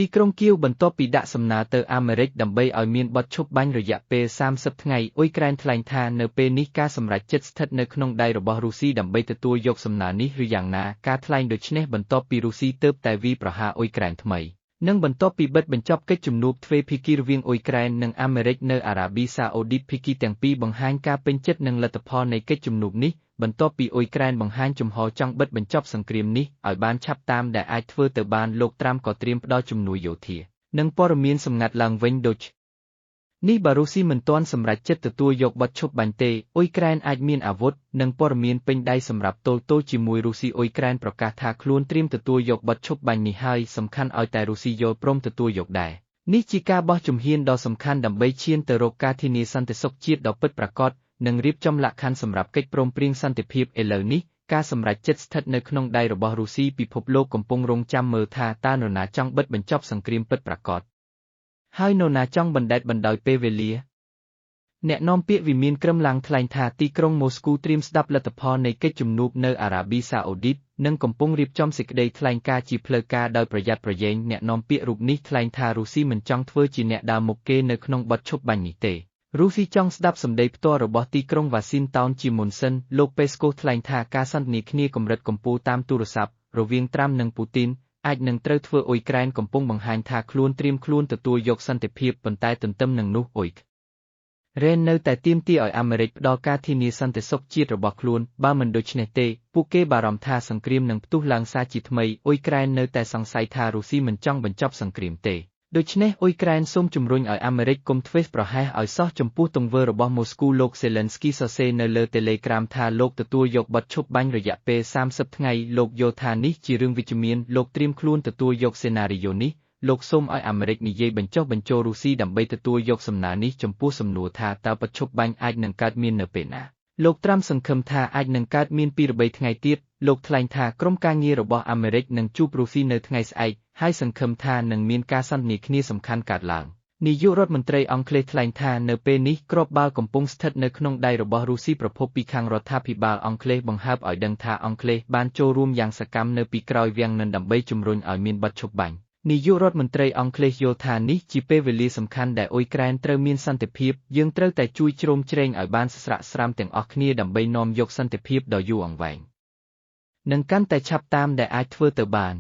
ទីក្រុងគៀវបន្ទាប់ពីដាក់សំណើទៅអាមេរិកដើម្បីឲ្យមានបទឈប់បាញ់រយៈពេល30ថ្ងៃអ៊ុយក្រែនថ្លែងថានៅពេលនេះការសម្រេចចិត្តស្ថិតនៅក្នុងដៃរបស់រុស្ស៊ីដើម្បីទទួលយកសំណើនេះឬយ៉ាងណាការថ្លែងដូចនេះបន្ទាប់ពីរុស្ស៊ីទើបតែវាយប្រហារអ៊ុយក្រែនថ្មីនិងបន្ទាប់ពីបិទបញ្ចប់កិច្ចជំនួបទ្វេភាគីរវាងអ៊ុយក្រែននិងអាមេរិកនៅអារ៉ាប៊ីសាអូឌីតភាគីទាំងពីរបង្ហាញការពេញចិត្តនឹងលទ្ធផលនៃកិច្ចជំនួបនេះបន្ទាប់ពីអ៊ុយក្រែនបង្ហាញជំហរចង់បិទបញ្ចប់សង្គ្រាមនេះឲ្យបានឆាប់តាមដែលអាចធ្វើទៅបានលោកត្រាំក៏ត្រៀមផ្ដល់ជំនួយយោធានិងព័ត៌មានសម្ងាត់ឡើងវិញដូចនេះបើរុស្ស៊ីមិនទាន់សម្រេចចិត្តទទួលយកបទឈប់បាញ់ទេអ៊ុយក្រែនអាចមានអាវុធនិងព័ត៌មានពេញដៃសម្រាប់ទល់ទល់ជាមួយរុស្ស៊ីអ៊ុយក្រែនប្រកាសថាខ្លួនត្រៀមទទួលយកបទឈប់បាញ់នេះហើយសំខាន់ឲ្យតែរុស្ស៊ីយល់ព្រមទទួលយកដែរនេះជាការបោះជំហានដ៏សំខាន់ដើម្បីឈានទៅរកការធានាសន្តិសុខជាតិដ៏ពិតប្រាកដនិងរៀបចំលក្ខខណ្ឌសម្រាប់កិច្ចព្រមព្រៀងសន្តិភាពឥឡូវនេះការសម្រេចចិត្តស្ថិតនៅក្នុងដៃរបស់រុស្ស៊ីពិភពលោកកំពុងរង់ចាំមើលថាតើនរណាចង់បិទបញ្ចប់សង្គ្រាមពិតប្រាកដហើយនរណាចង់បណ្ដែតបណ្ដោយពេលវេលាអ្នកនាំពាក្យវិមានក្រឹមឡាំងថ្លែងថាទីក្រុងម៉ូស្គូត្រៀមស្ដាប់លទ្ធផលនៃកិច្ចជំនួបនៅអារ៉ាប៊ីសាអូឌីតនិងកំពុងរៀបចំសេចក្តីថ្លែងការណ៍ជាផ្លូវការដោយប្រយ័ត្នប្រយែងអ្នកនាំពាក្យរូបនេះថ្លែងថារុស្ស៊ីមិនចង់ធ្វើជាអ្នកដើរមុខគេនៅក្នុងបទឈប់បាញ់នេះទេរុស្ស៊ីចង់ស្ដាប់សម្ដីផ្ទាល់របស់ទីក្រុងវ៉ាស៊ីនតោនជាមុនសិនលោកពេស្កូថ្លែងថាការសន្ទនាគ្នាកម្រិតកំពូលតាមទូរស័ព្ទរវាងត្រាំនិងពូទីនអាចនឹងត្រូវធ្វើអ៊ុយក្រែនកំពុងបង្ហាញថាខ្លួនត្រៀមខ្លួនទទួលយកសន្តិភាពប៉ុន្តែទន្ទឹមនឹងនោះអ៊ុយក្រែននៅតែទាមទារឲ្យអាមេរិកផ្ដល់ការធានាសន្តិសុខជាតិរបស់ខ្លួនបើមិនដូច្នេះទេពួកគេបារម្ភថាសង្គ្រាមនឹងផ្ទុះឡើងសាជាថ្មីអ៊ុយក្រែននៅតែសង្ស័យថារុស្ស៊ីមិនចង់បញ្ចប់សង្គ្រាមទេដូច្នេះអ៊ុយក្រែនសូមជំរុញឲ្យអាមេរិកកុំធ្វេសប្រហែសឲ្យសោះចំពោះទង្វើរបស់ម៉ូស្គូលោកសេលិនស្គីសរសេរនៅលើ Telegram ថាលោកទទួលយកបទឈប់បាញ់រយៈពេល30ថ្ងៃលោកយល់ថានេះជារឿងវិជ្ជមានលោកត្រៀមខ្លួនទទួលយកសេណារីយ៉ូនេះលោកសូមឲ្យអាមេរិកនិយាយបញ្ចុះបញ្ចូលរុស្ស៊ីដើម្បីទទួលយកសំណើនេះចំពោះសំណួរថាតើបទឈប់បាញ់អាចនឹងកើតមាននៅពេលណាលោកត្រាំសង្ឃឹមថាអាចនឹងកើតមាន2-3ថ្ងៃទៀតលោកថ្លែងថាក្រុមការងាររបស់អាមេរិកនឹងជួបរុស្ស៊ីនៅថ្ងៃស្អែកហើយសង្ឃឹមថានឹងមានការសន្ទនាគ្នាសំខាន់កើតឡើងនាយករដ្ឋមន្ត្រីអង់គ្លេសថ្លែងថានៅពេលនេះគ្រាប់បាល់កំពុងស្ថិតនៅក្នុងដៃរបស់រុស្ស៊ីប្រភពពីខាងរដ្ឋាភិបាលអង់គ្លេសបង្ហើបឲ្យដឹងថាអង់គ្លេសបានចូលរួមយ៉ាងសកម្មនៅពីក្រោយវាំងននដើម្បីជំរុញឲ្យមានបទឈប់បាញ់នាយករដ្ឋមន្ត្រីអង់គ្លេសយល់ថានេះជាពេលវេលាសំខាន់ដែលអ៊ុយក្រែនត្រូវមានសន្តិភាពយើងត្រូវតែជួយជ្រោមជ្រែងឲ្យបានស្រាក់ស្រាំទាំងអស់គ្នាដើម្បីនាំយកសន្តិភាពដ៏យូរអង្វែងនិងកាន់តែឆាប់តាមដែលអាចធ្វើទៅបាន។